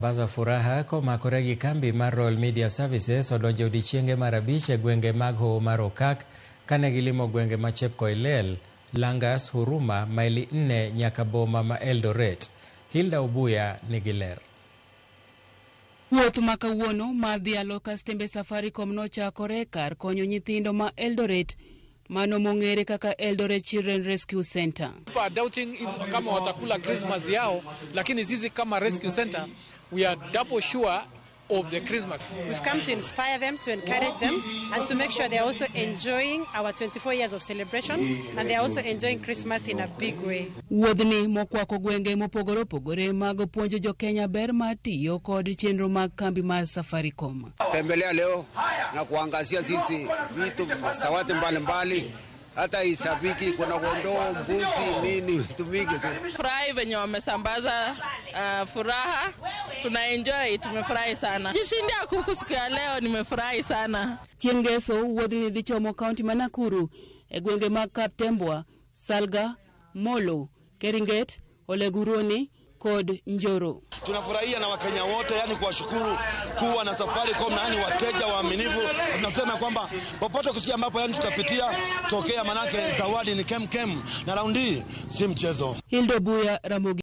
Sambaza furaha komakore gi kambi mar Royal Media Services odonjo odiechienge mar abich e gwenge mag Hoho mar Okak kane gilimo gwenge ma Chepkoilel, Langas, Huruma, maili 4 nyaka boma ma Eldoret. Hilda Obuya nigi ler. Wuoth ma kawuono mar dhialo kastembe Safaricom nochakore kar konyo nyithindo ma Eldoret mano mong'ere kaka Eldoret Children Rescue Center. People are doubting if kama watakula Christmas yao, lakini sisi kama Rescue Center we are double sure of the Christmas. We've come to inspire them, to encourage them, and to make sure they're also enjoying our 24 years of celebration and they're also enjoying Christmas in a big way. Wuodhni mokwako gwenge mopogore opogore mag puonjo jokenya ber mar tiyo kod chenro mag kambi mar Safaricom. Tembelea leo na kuangazia sisi vitu zawadi mbalimbali hata isabiki, kuna kondoo, mbuzi, nini, vitu mingi tu. Furahi venye wamesambaza furaha, tuna enjoy, tumefurahi sana. Jishindia kuku siku ya leo, nimefurahi sana. Chieng' ngeso wuodhni dhi chomo kaunti ma Nakuru e gwenge mag Kaptembwa, Salga, Molo, Keringet, Oleguruni kod Njoro. Tunafurahia na Wakenya wote, yani kuwashukuru kuwa na Safaricom na yani wateja waaminifu. Tunasema kwamba popote kusikia ambapo yani tutapitia tokea, manake zawadi ni kemkem na raundi si mchezo. Hilda Buya, Ramogi.